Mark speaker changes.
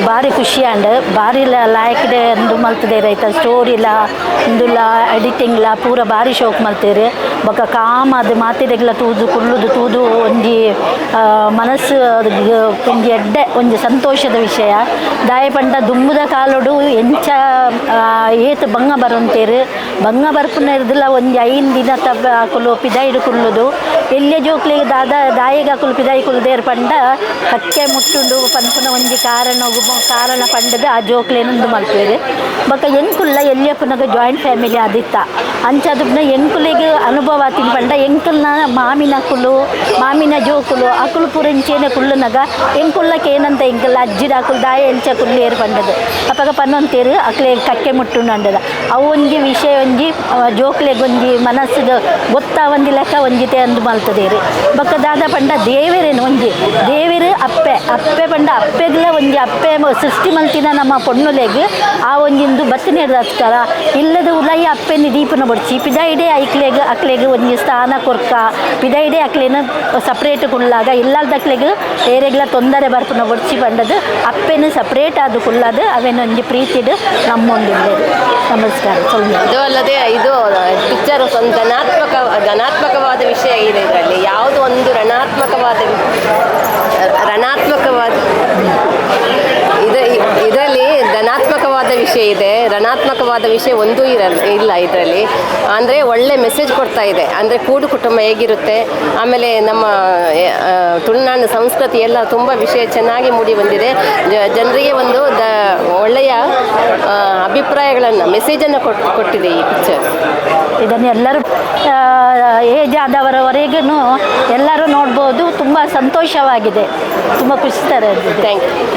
Speaker 1: ಬಾರಿ ಖುಷಿ ಆಂಡ್. ಬಾರಿ ಲಾಯಕ್ಡೆ ಉಂದು ಮಲ್ತದೆ ರೈತ ಸ್ಟೋರಿಲ, ಉಂದುಲ, ಎಡಿಟಿಂಗ್ಲ ಪೂರ ಬಾರಿ ಶೋಕ್ ಮಲ್ತೇರು. ಬೊಕ ಕಾಮ ಅದು ಮಾತೆರೆಗ್ಲ ತೂದು, ಕುಲ್ಲುದು ತೂದು ಒಂಜಿ ಮನಸ್ಸು ಒಂಜಿ ಎಡ್ಡೆ ಒಂಜಿ ಸಂತೋಷದ ವಿಷಯ. ದಾಯೆ ಪಂಡ ದುಂಬುದ ಕಾಲೊಡು ಎಂಚ ಏತ್ ಬಂಗ ಬರೊಂತೇರು. ಬಂಗ ಬರ್ಪುನ ಇರ್ದಿಲ್ಲ. ಒಂಜಿ 5 ದಿನ ಅಕುಲು ಪಿದಾಯಿಡು ಕುಲ್ಲುದು. ಎಲ್ಯ ಜೋಕ್ಲೆಗ್ ದಾದ, ದಾಯೆಗ್ ಅಕುಲು ಪಿದಾಯಿ ಕುಲ್ದೇರ್ ಪಂಡ, ಕಕ್ಕೆ ಮುಟ್ಟುಂಡು ಪನ್ಪುನ ಒಂಜಿ ಕಾರಣ. ಕಾರಣ ಪಂಡದು ಆ ಜೋಕ್ಲೆನ್ ಉಂದು ಮಲ್ಪುವೆರ್. ಬೊಕ ಎಂಕುಲ್ಲ ಎಲ್ಯಪ್ಪುನಗ ಜಾಯಿಂಟ್ ಫ್ಯಾಮಿಲಿ ಆದಿತ್ತ. ಅಂಚಾದುಪ್ನ ಎಂಕುಲೆಗ್ ಅನುಭವ ಆತಿನ ಪಂಡ, ಎಂಕಲ್ನ ಮಾಮಿನಕುಲು, ಮಾಮಿನ ಜೋಕುಲು ಅಕುಲು ಪೂರ ಇಂಚೇನೆ ಕುಲ್ಲುನಗ ಎಂಕುಲ್ಲಕ್ಕೆ ಏನಂತ, ಎಂಕಲ್ಲ ಅಜ್ಜಿದ ಅಕುಲು ದಾಯ ಎಂಚ ಕುಲ್ಲೇರು ಪಂಡದು. ಅಪಗ ಪನ್ನೊಂತೇರು, ಅಕ್ಲೆ ಕಕ್ಕೆ ಮುಟ್ಟುಂಡು ಅಂಡದ. ಅವು ಒಂಜಿ ವಿಷಯ ಒಂಜಿ ಜೋಕ್ಲೆಗ್ ಒಂಜಿ ಮನಸ್ಸುದ ಗೊತ್ತಾವಂದಿ ಲೆಕ್ಕ ಒಂಜಿತೆ ಅಂದು ಮಲ್ತದೇರು. ಬೊಕ್ಕ ದಾದ ಪಂಡ, ದೇವೆರೇನು ಒಂಜಿ ದೇವೆರು ಅಪ್ಪೆ. ಅಪ್ಪೆ ಪಂಡ ಅಪ್ಪೆಗ್ಲ ಒಂಜಿ ಅಪ್ಪೆ ಸೃಷ್ಟಿ ಮಲ್ತಿನ ನಮ್ಮ ಪೊಣ್ಣುಲೆಗ್ ಆ ಒಂಜಿಂದು ಬತ್ತಿನೇರ್ದಸ್ಕರ ಇಲ್ಲದ ಉಲಯಿ ಅಪ್ಪೆನಿ ದೀಪನ ಬೊಡ್ಚಿ, ಪಿದಾಯಿಡೆ ಐಕ್ಲೆಗ್ ಅಕ್ಲೆಗ್ ಒಂಜಿ ಸ್ಥಾನ ಕೊರ್ಕ. ಪಿದಾಯಿಡೆ ಅಕ್ಲೆನ ಸಪ್ರೇಟ್ ಕುಲ್ಲಾಗ, ಇಲ್ಲದಕ್ಲೆಗ್ ಏರೆಗ್ಲ ತೊಂದರೆ ಬರ್ಪುನ ಬೊಡ್ಚಿ ಪಂಡದು ಅಪ್ಪೆನ ಸಪ್ರೇಟ್ ಆದ್ ಕುಲ್ಲದು ಅವೇನ ಒಂಜಿ ಪ್ರೀತಿಡ್ ನಮ್ಮೊಂದಿಲ್ಲೇರು. ನಮಸ್ಕಾರ. ಸೊಲ್ಮೆಲು.
Speaker 2: ಅದು ಅಲ್ಲದೆ ಇದು ಪಿಕ್ಚರ್ ಒಂದು ಧನಾತ್ಮಕವಾದ ವಿಷಯ ಇದೆ. ಇದರಲ್ಲಿ ಯಾವುದು ಒಂದು ಋಣಾತ್ಮಕವಾದ ಋಣಾತ್ಮಕವಾದ ಇದು, ಇದರಲ್ಲಿ ಧನಾತ್ಮಕವಾದ ವಿಷಯ ಇದೆ. ಋಣಾತ್ಮಕವಾದ ವಿಷಯ ಒಂದೂ ಇರಲ್ಲ, ಇಲ್ಲ ಇದರಲ್ಲಿ. ಅಂದರೆ ಒಳ್ಳೆ ಮೆಸೇಜ್ ಕೊಡ್ತಾ ಇದೆ. ಅಂದರೆ ಕೂಡು ಕುಟುಂಬ ಹೇಗಿರುತ್ತೆ, ಆಮೇಲೆ ನಮ್ಮ ತುಳುನಾಡಿನ ಸಂಸ್ಕೃತಿ ಎಲ್ಲ ತುಂಬ ವಿಷಯ ಚೆನ್ನಾಗಿ ಮೂಡಿ ಬಂದಿದೆ. ಜನರಿಗೆ ಒಂದು ಒಳ್ಳೆಯ ಅಭಿಪ್ರಾಯಗಳನ್ನು, ಮೆಸೇಜನ್ನು ಕೊಟ್ಟಿದೆ ಈ ಪಿಕ್ಚರ್.
Speaker 1: ಇದನ್ನು ಎಲ್ಲರೂ ಏಜ್ ಆದವರವರೆಗೂ ಎಲ್ಲರೂ ನೋಡ್ಬೋದು. ತುಂಬ ಸಂತೋಷವಾಗಿದೆ, ತುಂಬ ಖುಷಿ ತರ.
Speaker 2: Thank you.